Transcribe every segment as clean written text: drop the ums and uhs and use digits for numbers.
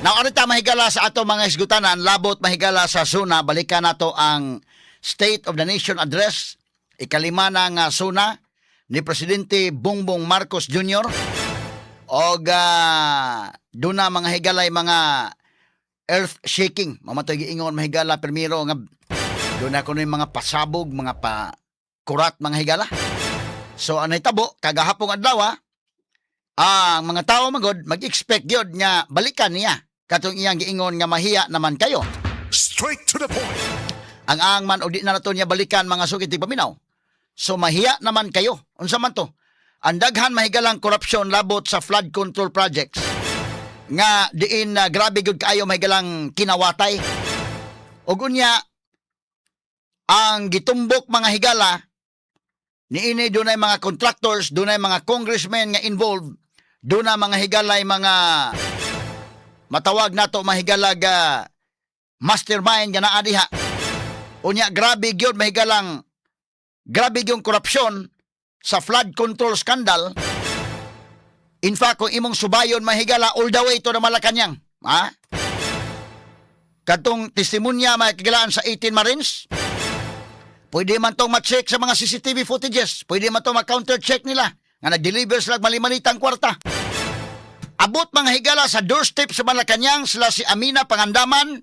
Now, aron ta mahigala sa ato mga hisgutanan, labot mahigala sa SONA, balikan nato ang State of the Nation Address, ikalima na nga SONA ni Presidente Bongbong Marcos Jr. Og duna mga higalay mga earth shaking. Mamatoy giingon mahigala primero nga duna kuno yung mga pasabog, mga pa kurat mga higala. So ang nahitabo kagahapong adlaw, ang mga tao magod mag-expect gyud nga balikan niya katong iyang giingon nga mahiya naman kayo. Straight to the point. Ang ang man og di na nato niya balikan, mga sukit paminaw. So mahiya naman kayo. Unsa man to? Ang daghan mahigalang korupsyon labot sa flood control projects nga diin na grabe gyud kaayo mahigalang kinawatay. Ug unya ang gitumbok mga higala niini, dunay mga contractors, dunay mga congressmen nga involved, dunay mga higalay mga matawag nato mahigala ga mastermind nga naa diha. Unya grabe gyud mahigalang grabe gyud korupsyon sa flood control scandal. In fact, kung imong subayon mahigala all the way to the Malacanang, ha? Katong testimonya makigalaan sa 18 Marines, pwede man tong ma-check sa mga CCTV footages. Pwede man tong ma-counter check nila nga nag-deliver sila mali-malitang kwarta. Abot mga higala sa doorstep sa Malacanang sila si Amina Pangandaman,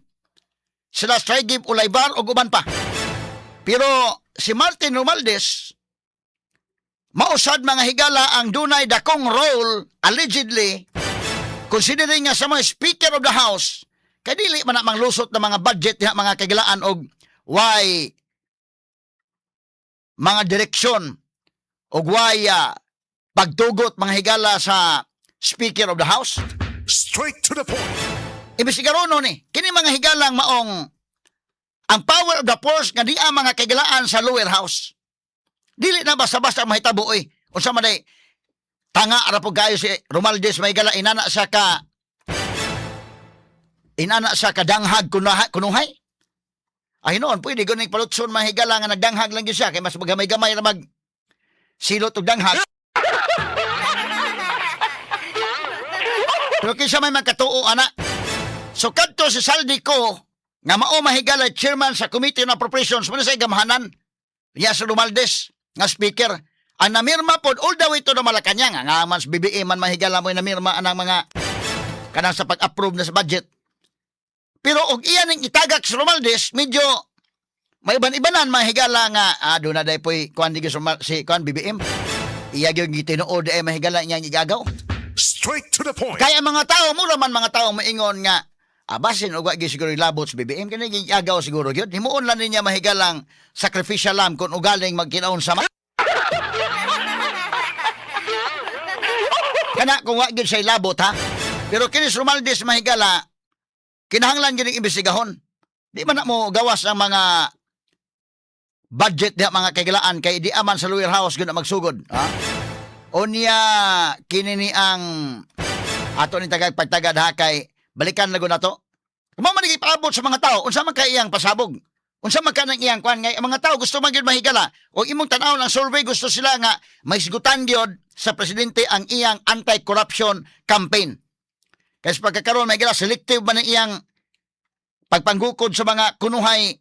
sila Trygve Olaivar ug uban pa. Pero si Martin Romualdez, mausad mga higala ang dunay dakong role allegedly, considering nga sa mga Speaker of the House, kay dili man na manglusot ng mga budget diha mga kagilaan og why mga direksyon og why pagtugot mga higala sa Speaker of the House. Straight to the point. Imbestigaron ni kini mga higalang maong ang power of the purse nga diha mga kagilaan sa lower house. Dili na basta-basta ang mahitabo oy. Unsa man day tanga ra po kayo si Romualdez may gala, inana siya kadanghag kunuhay. Ay noon, pwede gud ning palutson mahigala nga nagdanghag lang gyud siya kay mas magamay-gamay ra mag silot og danghag. Pero kinsa may magkatuo ana? So kadto si Zaldy Co nga mao mahigala chairman sa Committee on Appropriations mo na sa gamhanan niya sa Romualdez nga speaker. Ang namirma pod all the way to the Malacanang nga man sa BBM man mahigala mo namirma anang mga kanang sa pag-approve na sa budget. Pero og iya ning itagak sa Romualdez, medyo may iban-ibanan mahigala nga do na day poy kuan di si kuan BBM. Iya gyud gitinuod ay mahigala niya igagaw. Straight to the point. Kaya mga tao, mura man mga tao maingon nga, abasin og wa gyud siguro labot sa BBM kani gigagaw siguro gyud. Himuon lang niya mahigalang sacrificial lamb kung ugaling magkinaon sama. Kana kung wa gyud siya labot ha. Pero kini si Romualdez mahigala kinahanglan gyud ning imbestigahon. Di man na mo gawas ang mga budget diha mga kagilaan kay di aman sa lower house gyud na magsugod, ha? Unya kini ni ang ato ni tagag pagtagad ha kay balikan lago nato. Kung man ipaabot sa mga tao, unsa man kay iyang pasabog? Unsa man kanang iyang kuan ngay ang mga tao gusto man gyud mahigala. O imong tan-aw ng survey, gusto sila nga mahisgutan gyud sa presidente ang iyang anti-corruption campaign. Kay sa pagkakaroon mahigala selective man ang iyang pagpanggukod sa mga kunuhay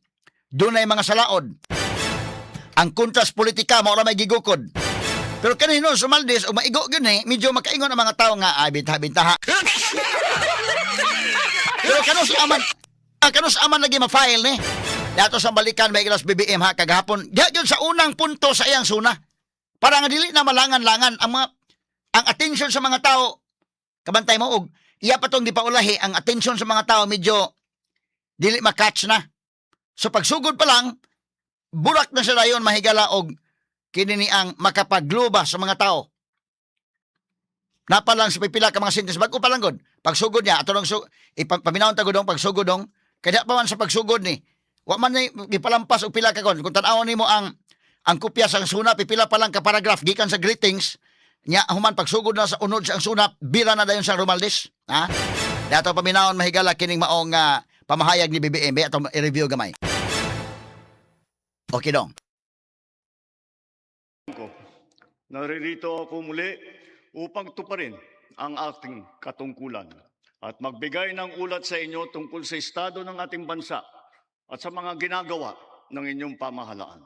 dunay mga salaod. Ang contras politika mao ra may gigukod. Pero kanino sa Romualdez o maigo gyud ni, medyo makaingon ang mga tao nga ay bintaha bintaha. Pero kanus aman lagi ma-file ni. Dato sa balikan may gilas BBM ha kagahapon. Diha gyud sa unang punto sa iyang suna. Para nga dili na malangan-langan ang mga ang attention sa mga tao. Kabantay mo og iya pa tong gipaulahi ang attention sa mga tao medyo dili ma-catch na. So pagsugod pa lang burak na siya dayon mahigala og kini ni ang makapagluba sa mga tao. Napa lang sa pipila ka mga sentence bago pa lang gud. Pagsugod niya ato lang su ipaminawon ta gud pagsugod dong kay pa man sa pagsugod ni. Wa man ni gipalampas og pila ka kon kung tan-awon nimo ang kopya sa suna, pipila pa lang ka paragraph gikan sa greetings nya, human pagsugod na sa unod sa ang suna, bira na dayon sa Romualdez, ha. Dato paminawon mahigala kining maong pamahayag ni BBM ato i-review gamay. Okay dong. Ko. Naririto ako muli upang tuparin ang ating katungkulan. At magbigay ng ulat sa inyo tungkol sa estado ng ating bansa at sa mga ginagawa ng inyong pamahalaan.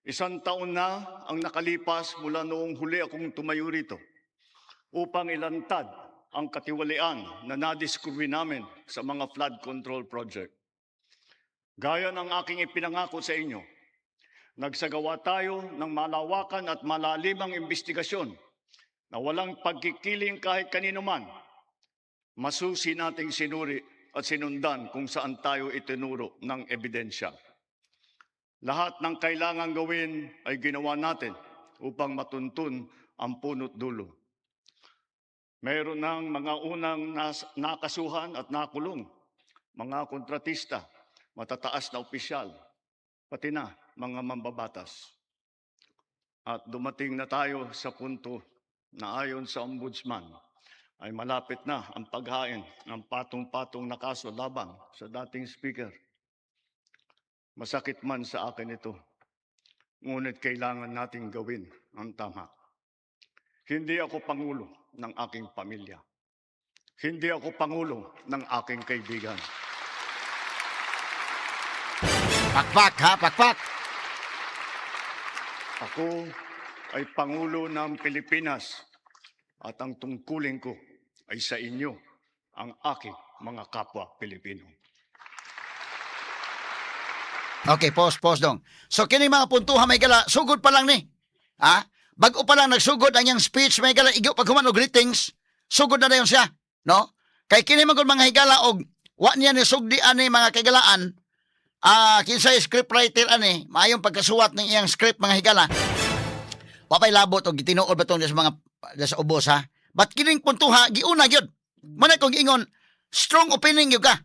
Isang taon na ang nakalipas mula noong huli akong tumayo rito upang ilantad ang katiwalian na nadiskubre namin sa mga flood control project. Gaya ng aking ipinangako sa inyo, nagsagawa tayo ng malawakan at malalimang imbestigasyon na walang pagkikiling kahit kanino man. Masusi nating sinuri at sinundan kung saan tayo itinuro ng ebidensya. Lahat ng kailangan gawin ay ginawa natin upang matuntun ang punot dulo. Mayroon ng mga unang nakasuhan at nakulong, mga kontratista, matataas na opisyal, pati na mga mambabatas. At dumating na tayo sa punto na ayon sa ombudsman ay malapit na ang paghain ng patong-patong na kaso laban sa dating speaker. Masakit man sa akin ito, ngunit kailangan nating gawin ang tama. Hindi ako pangulo ng aking pamilya. Hindi ako pangulo ng aking kaibigan. Pakpak ha, pakpak. Ako ay pangulo ng Pilipinas at ang tungkulin ko ay sa inyo, ang aking mga kapwa Pilipino. Okay, pause, pause dong. So kini mga puntuha, mga higala, sugod pa lang ni. Ha? Bago pa lang nagsugod ang iyang speech, mga higala, igo pag human og greetings, sugod na dayon siya, no? Kay kini man gud, mga higala, og wa niya ni sugdi ani, mga kaigalaan, kinsay scriptwriter ani, maayong pagkasuwat ng iyang script, mga higala. Wa pay labot og gitinuod ba tong sa mga sa ubos ha. But kining puntuha giuna gyud. Mao na kong giingon, strong opening gyud ka.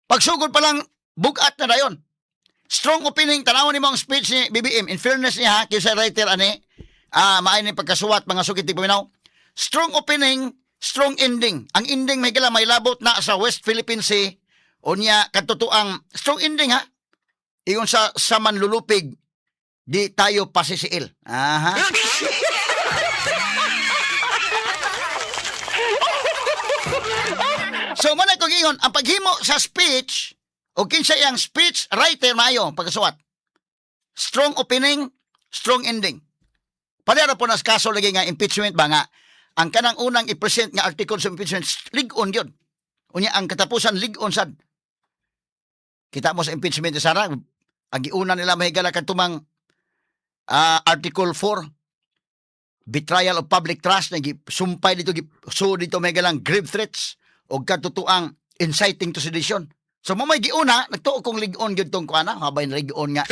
Pagsugod pa lang, bugat na dayon. Strong opening, tanawon nimo ang speech ni BBM. In fairness niya ha, kinsa writer ani, maayo ni pagkasuwat, mga sugit paminaw. Strong opening, strong ending. Ang ending may gala may labot na sa West Philippine Sea. Unya katotoang strong ending ha. Ingon sa manlulupig, di tayo pasisiil. Aha. So mao na kong ingon, ang paghimo sa speech o kinsa iyang speech writer, maayo ang pagkasuwat. Strong opening, strong ending. Pareha ra po nas kaso lagi nga impeachment ba nga ang kanang unang i-present nga article sa impeachment, lig-on gyud. Unya ang katapusan lig-on sad. Kita mo sa impeachment ni Sara, ang giuna nila, mahigala, katumang Article 4, betrayal of public trust na sumpay dito, so dito may galang grave threats o katotoang inciting to sedition. So mo may giuna, nagtuo kong lig-on gyud tong kuana, habay na lig-on nga.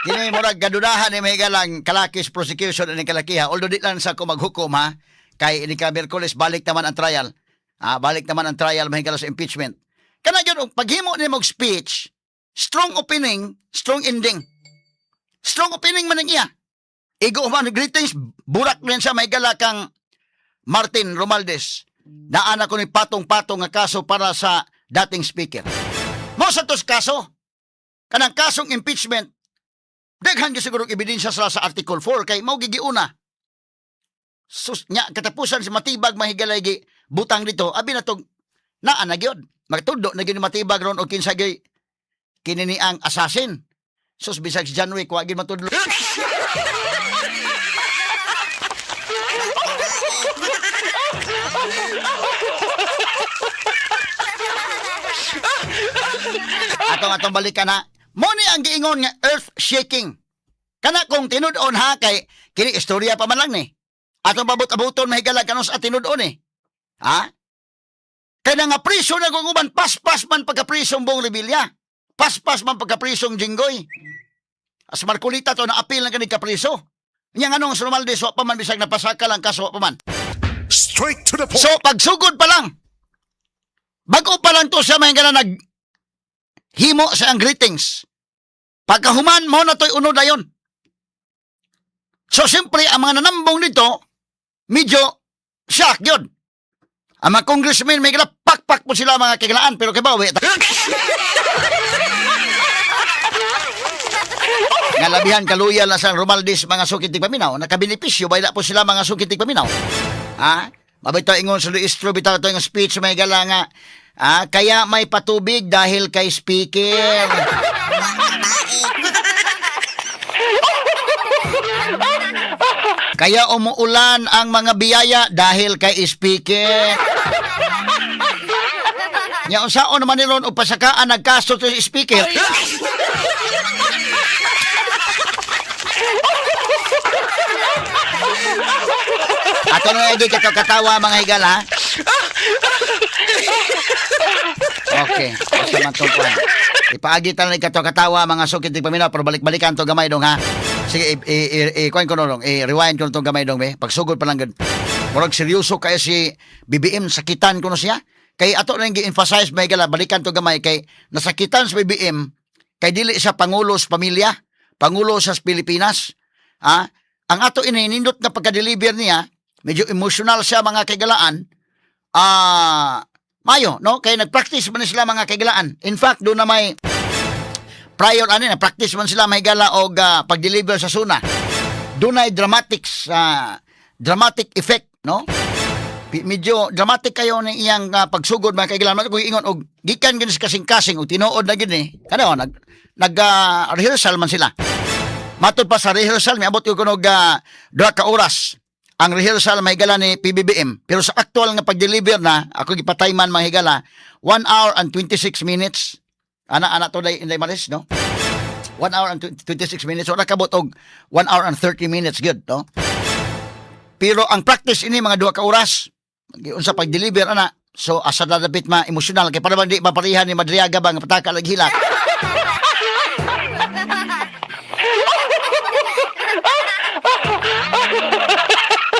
Kini murag gadudahan ni may galang kalakis prosecution ni kalakiha. Although di lang sa ko maghukom ha, kay ini ka Miyerkules balik naman ang trial. Balik naman ang trial, mahigala, sa impeachment. Kana gyud og paghimo nimo og speech, strong opening, strong ending. Strong opening man ang iya. Igo man greetings, burak rin siya, mahigala, kang Martin Romualdez. Naa na ko ni patong-patong nga kaso para sa dating speaker. Mao sa tos kaso, kanang kasong impeachment, daghan gyud siguro ebidensya sila sa Article 4 kay mao gigiuna. Sus nya katapusan si matibag, mahigalay, gi butang dito abi na tog naa na gyud. Magtudlo na gyud ni matibag ron og kinsa gyud kini ni ang assassin. Sus, bisag si John Wick wa gyud matudlo. Atong balikan ha. Mo ni ang giingon nga earth shaking. Kana kung tinud-on ha, kay kini istorya pa man lang ni. Atong pabot-abuton, mahigala, kanus at tinud-on eh. Ha? Kay nga priso na kung uban, paspas man pagkapriso ang buong Revilla. Paspas man pagkaprisong Jinggoy. As Marcolita to na apil na kani kapriso. Nya nganong sa Romualdez wa pa man bisag napasaka lang kaso, wa pa man. Straight to the point. So pagsugod pa lang, bago pa lang to siya may nag himo sa ang greetings. Pagkahuman mo na to'y unod dayon. So siyempre ang mga nanambong nito medyo shock yun. Ang mga congressmen may gala pakpak po sila, mga kiglaan, pero kay bawi. Nga labihan kaluya na sa Romualdez, mga sukit paminaw, nakabenepisyo ba po sila, mga sukit paminaw? Ha? Mabito ingon sa Luistro bitaw to yung speech, may gala nga ah, kaya may patubig dahil kay speaker. Kaya umuulan ang mga biyaya dahil kay speaker. Nya unsaon naman ni ron og pasakaan nagkaso to si speaker. Ato na lagi katawa, mga higala. Okay, asa man tong kuan. Ipaagi ta na katawa, mga sukit di paminaw, pero balik-balikan to gamay dong ha. Sige, i kuan ko no dong, i-rewind ko tong gamay dong be. Pagsugod pa lang gud. Murag seryoso kay si BBM, sakitan ko no siya. Kay ato na gi-emphasize, may gala, balikan to gamay kay nasakitan sa BBM kay dili siya pangulo sa pamilya, pangulo sa Pilipinas. Ha? Ang ato ini nindot na pagka-deliver niya, medyo emotional siya, mga kaigalaan. Ah, mayo, no? Kay nag-practice man sila, mga kaigalaan. In fact, doon na may prior ani na practice man sila, mahigala, og pag-deliver sa SONA. Doon ay dramatics dramatic effect, no? Medyo dramatic kayo ni iyang pagsugod, mga kaigalaan. Man ko ingon og gikan gid sa kasing-kasing og tinuod na gid ni. Kano nag nag rehearsal man sila. Matod pa sa rehearsal, miabot ko kunog 2 ka oras ang rehearsal, mahigala, ni PBBM. Pero sa actual nga pag-deliver na, ako gipatayman, mga higala, 1 hour and 26 minutes. Ana, ana to day, Inday Maris, no? 1 hour and 26 minutes. Wala kabot og 1 hour and 30 minutes good, no? Pero ang practice ini mga 2 ka oras. Unsa pag-deliver ana. So asa na dapit ma emosyonal kay para bang di maparihan ni Madriaga ba nga pataka lag hilak.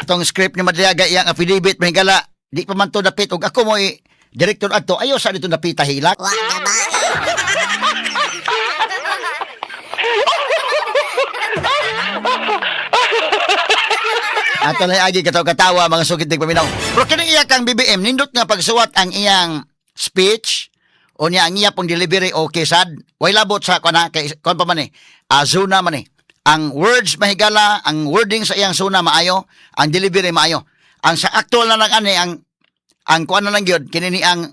Itong script ni Madriaga, iyang affidavit, mahigala, di pa man to dapit og ako mo director adto ayo sa dito napita hilak. Wa na ba? Ato lang agi katawa mga sugid paminaw. Pero kini iya kang BBM, nindot nga pagsuwat ang iyang speech o niya ang iya pong delivery, okay sad. Way labot sa kuan ha, kay kuan pa man eh. SONA man eh. Ang words, mahigala, ang wording sa iyang SONA maayo, ang delivery maayo. Ang sa actual na lang ani ang kuan na lang gyud kini ni ang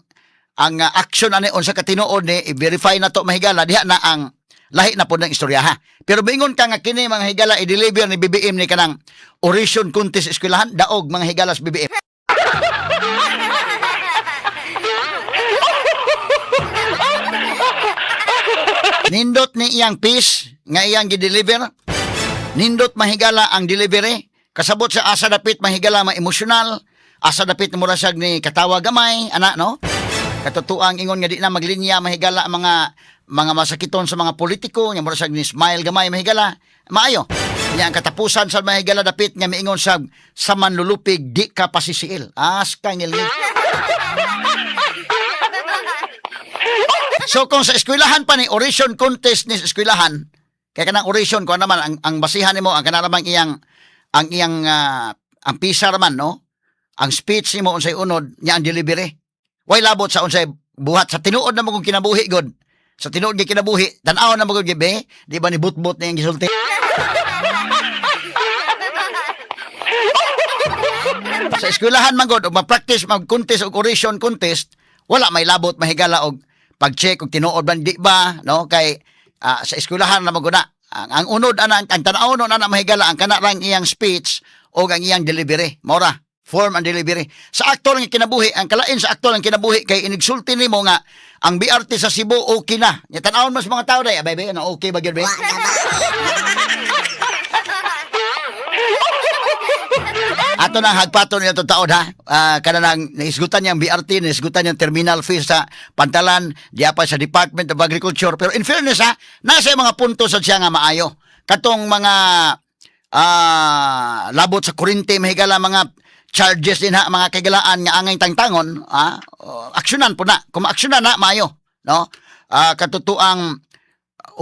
action ani unsa ka tinuod ni i-verify na to, mahigala, diha na ang lahi na po ng istorya ha. Pero bingon ka nga kini, mga higala, i-deliver ni BBM ni kanang oration contest eskwelahan, daog, mga higala, sa BBM. Nindot ni iyang piece nga iyang gi-deliver. Nindot, mahigala, ang delivery. Kasabot sa asa dapit, mahigala, ma-emosyonal. Asa dapit mura siya ni katawa gamay, ana no? Katotoang ingon nga di na maglinya, mahigala, ang mga masakiton sa mga politiko nga mura siya ni smile gamay, mahigala. Maayo. Nya ang katapusan sa, mahigala, dapit nga miingon sa manlulupig di ka pasisiil. As kangilngil. So kung sa eskwelahan pa ni oration contest ni sa eskwelahan, kay kanang oration ko naman ang basihan nimo ang kana namang iyang ang pisa raman no. Ang speech nimo unsay unod niya ang delivery. Way labot sa unsay buhat sa tinuod na mo kung kinabuhi god. Sa tinuod nga kinabuhi, tan-aw na mo gud be, di ba ni butbot na iyang gisulti. Sa eskwelahan man gud og ma-practice mag-contest og oration contest, wala may labot, mahigala, og pag-check og tinuod man di ba, no? Kay sa eskwelahan na man gud na. Ang unod ana ang tan-aw nun ana, mahigala, ang kana lang iyang speech og ang iyang delivery. Mora form and delivery. Sa aktual nga kinabuhi, ang kalain sa aktual nga kinabuhi kay inigsulti nimo nga ang BRT sa Cebu okay na. Nya tan-awon mas mga tao day, abay na okay ba gyud be? Wa na ba? Ato na hagpaton niya to taon ha. Ah, kana nang naisgutan niyang BRT, naisgutan niyang terminal fee sa Pantalan, diya pa sa Department of Agriculture. Pero in fairness ha, nasa mga punto sa siya nga maayo. Katong mga labot sa kuryente, mahigala, mga charges din ha, mga kaigalaan nga angay tangtangon, oh, aksyonan po na. Kung maaksyonan na, maayo, no? Katotoang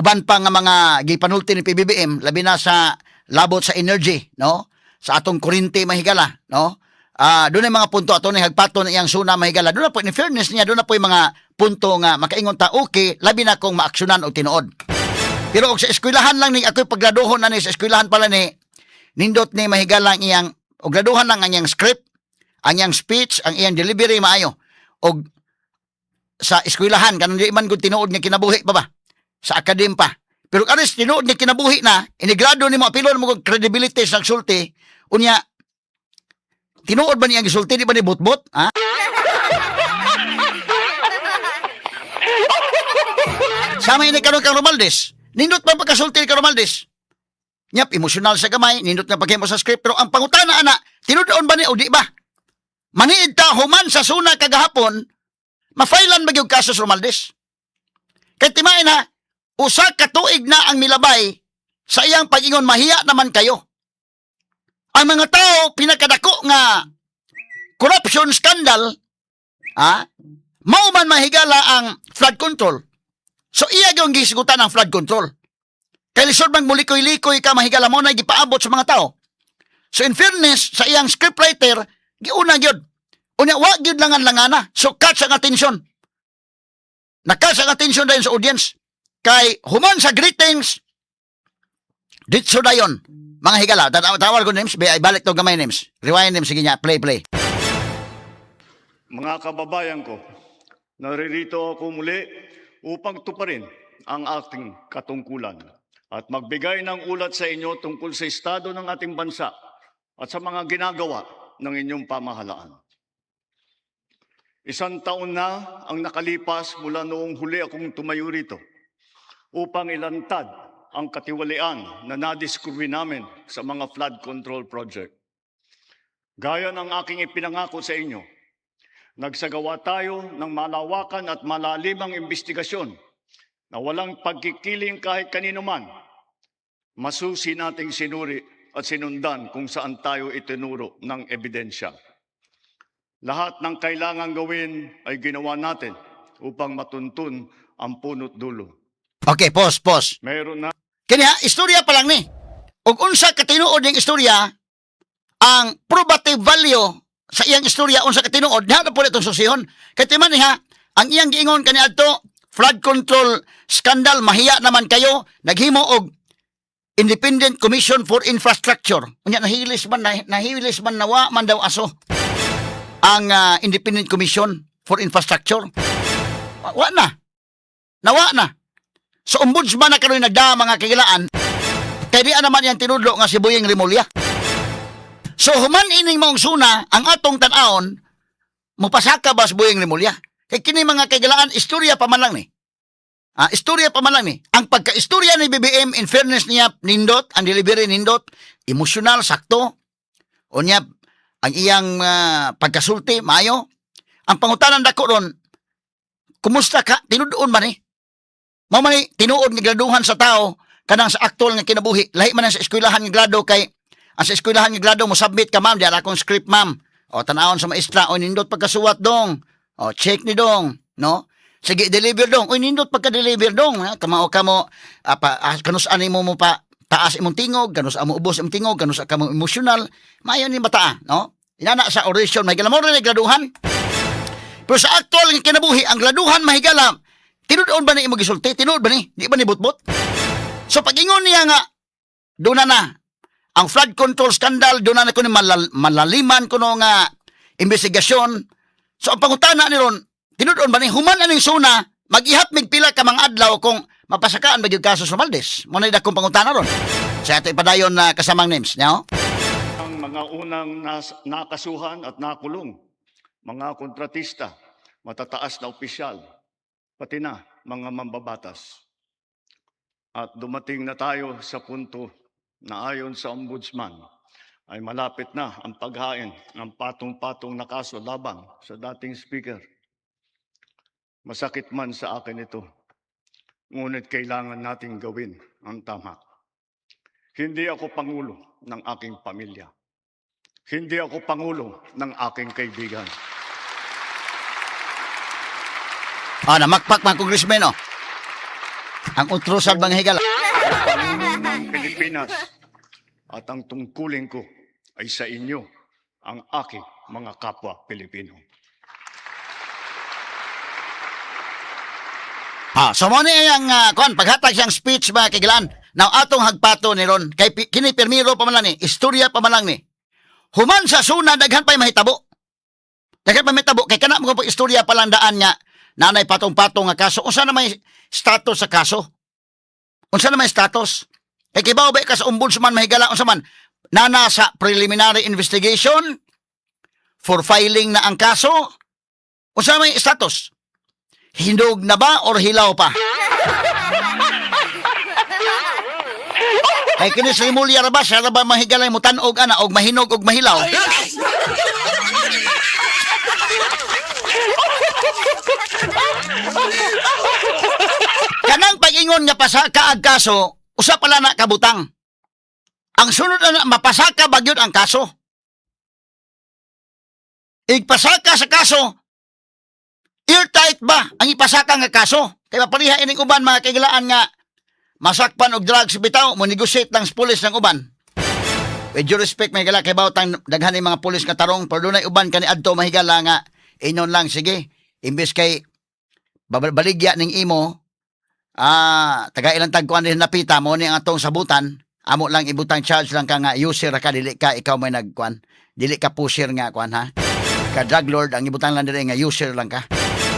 uban pa nga mga gipanulti ni PBBM labi na sa labot sa energy, no, sa atong kuryente, mahigala, no? Doon ay mga punto ato ni hagpaton iyang SONA, mahigala. Doon na po, in fairness niya, doon na po yung mga punto nga makaingon ta okay, labi na kung maaksyonan o tinuod. Pero og sa eskwelahan lang ni ako'y paggraduhon na ni sa eskwelahan pala ni nindot ni mahigala ang iyang og graduhan lang ang iyang script, ang iyang speech, ang iyang delivery maayo. Og sa eskwelahan kanang di man gud tinuod nga kinabuhi pa ba sa academe pa. Pero aris tinuod nga kinabuhi na, inigrado nimo apilon mo og credibility sa nagsulti, unya tinuod ba niya ang gisulti di ba ni butbot? Ha? Sama ini karon kang Romaldes. Nindot pa pagkasulti ni kang Romaldes. Nyap, emosyonal sa gamay, nindot nga paghimo sa script, pero ang pangutana ana, tinuod ba ni o di ba? Maniid ta human sa suna kagahapon, mafailan ba gyud kaso sa Romaldes? Kay timain ha, usa ka tuig na ang milabay sa iyang pag-ingon mahiya naman kayo. Ang mga tao pinakadako nga corruption scandal, ha? Mao man mahigala ang flood control. So iya gyud gisgutan ang flood control. Kay lisod man mulikoy-likoy ka mahigala mo na gipaabot sa mga tao. So in fairness sa iyang scriptwriter, giuna gyud. Unya wa gyud langan langana. So catch ang attention. Nakas ang attention dayon sa audience. Kay human sa greetings, ditso dayon. Mga higala, tawag ko names, balik to gamay names. Rewind names, sige niya, play, play. Mga kababayan ko, naririto ako muli upang tuparin ang ating katungkulan at magbigay ng ulat sa inyo tungkol sa estado ng ating bansa at sa mga ginagawa ng inyong pamahalaan. Isang taon na ang nakalipas mula noong huli akong tumayo rito upang ilantad ang katiwalian na nadiskubre namin sa mga flood control project. Gaya ng aking ipinangako sa inyo, nagsagawa tayo ng malawakan at malalimang imbestigasyon na walang pagkikiling kahit kanino man. Masusi nating sinuri at sinundan kung saan tayo itinuro ng ebidensya. Lahat ng kailangan gawin ay ginawa natin upang matuntun ang punot dulo. Okay, pause, pause. Meron na Kini ha, istorya pa lang ni. Ug unsa katinuod ning istorya, ang probative value sa iyang istorya unsa katinuod, diha na po itong susihon. Kay timan ni ha, ang iyang giingon kaniadto, flood control scandal, mahiya naman kayo, naghimo og Independent Commission for Infrastructure. Unya nahilis man nawa man daw aso ang Independent Commission for Infrastructure. Wa na. Nawa na. So ombudsman na karon nagdaa mga kagilaan. Kay di naman yang tinudlo nga si Boyeng Remulla. So human ining maong suna ang atong tan-awon mopasaka ba si Boyeng Remulla? Kay kini mga kagilaan istorya pa man lang ni. Ah, istorya pa man lang ni. Ang pagka-istorya ni BBM, in fairness niya nindot, ang delivery nindot, emosyonal sakto. Unya ang iyang pagkasulti maayo. Ang pangutanan dako ron, kumusta ka? Tinuod man ni? Mao man ni tinuod nga graduhan sa tao kanang sa aktual nga kinabuhi. Lahi man ang sa eskwelahan nga grado kay ang sa eskwelahan nga grado mo submit ka, ma'am, di ara akong script, ma'am. O tan-awon sa maestra, o nindot pagkasuwat dong. O check ni dong, no? Sige, deliver dong. Uy, nindot pagka-deliver dong. Ha? Kamao ka mo, pa, kanus ani mo mo pa taas imong tingog, kanus amo ubos imong tingog, kanus ka mo emosyonal. Maayo ni bata, no? Inana sa oration, may mo rin graduhan. Pero sa aktual nga kinabuhi, ang graduhan mahigala, tinuod ba ni imo gisulti? Tinuod ba ni? Di ba ni butbot? So pag-ingon niya nga, doon na na, ang flood control scandal, doon na na kuno malaliman kuno nga investigasyon. So ang pangutana ni ron, tinuod ba ni human aning suna, mag-ihap mig pila ka mga adlaw kung mapasakaan ba gyud kaso sa Romaldes. Mo na akong pangutana ron. Sa ato ipadayon na kasamang names, no? ang mga unang nakasuhan at nakulong, mga kontratista, matataas na opisyal, pati na mga mambabatas. At dumating na tayo sa punto na ayon sa ombudsman ay malapit na ang paghain ng patong-patong na kaso laban sa dating speaker. Masakit man sa akin ito, ngunit kailangan nating gawin ang tama. Hindi ako pangulo ng aking pamilya. Hindi ako pangulo ng aking kaibigan. Ah, namakpak mga congressman, oh. Ang utrosal mga higala. Pangulo ng Pilipinas at ang tungkulin ko ay sa inyo, ang aking mga kapwa Pilipino. Ah, so mo ni ang kuan paghatag siyang speech, mga kahigalaan. Now atong hagpato ni ron kay kini pirmiro pa man lang ni, istorya pa man lang ni. Human sa SONA, daghan pa'y mahitabo. Daghan pa mahitabo kay kana mo po istorya pa lang daan nga nanay patong-patong nga kaso. Unsa na may status sa kaso? Unsa na may status? Kay kibaw ba ka sa ombudsman, mahigala, unsa man? Nana sa preliminary investigation for filing na ang kaso? Unsa may status? Hinog na ba or hilaw pa? Kay kini si Remulla ra ba siya ra ba, mahigalay, mutan-og ana og mahinog og mahilaw? Kanang pag-ingon nga pasaka ang kaso, usa pala na kabutang. Ang sunod na mapasaka ba gyud ang kaso? Igpasaka sa kaso, airtight ba ang ipasaka nga kaso? Kay mapariha ining uban, mga kahigalaan, nga masakpan og drugs bitaw, mo negotiate lang sa pulis ng uban. With due respect, mahigala, kay bawtang daghan ni mga pulis nga tarong, pero dunay uban kani adto, mahigala, nga inon lang, sige, imbes kay baligya ning imo, taga ilang tagkuan din napita mo ni ang atong sabutan, amo lang ibutang charge lang ka nga user ra ka, dili ka ikaw may nagkuan, dili ka pusher nga kuan ha ka drug lord, ang ibutang lang diri nga user lang ka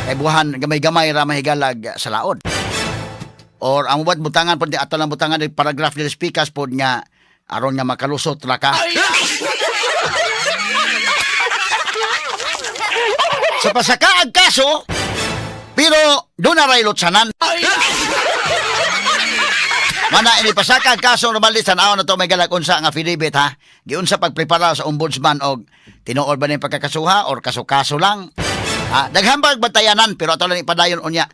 kay buhan gamay-gamay ra, mahigalag, sa laod or ang ubat butangan pod di ato lang butangan di paragraph diri speakers pod nga aron nga makalusot ra ka. Sa pasaka ang kaso, pero doon na ray lutsanan. Mana ini pasaka ang kaso Romualdez, tan-aw na to may galag unsa ang affidavit ha. Giunsa pagprepara sa ombudsman og tinuod ba ning pagkakasuha or kaso-kaso lang. Ha, daghan pa bantayanan pero ato lang ipadayon unya.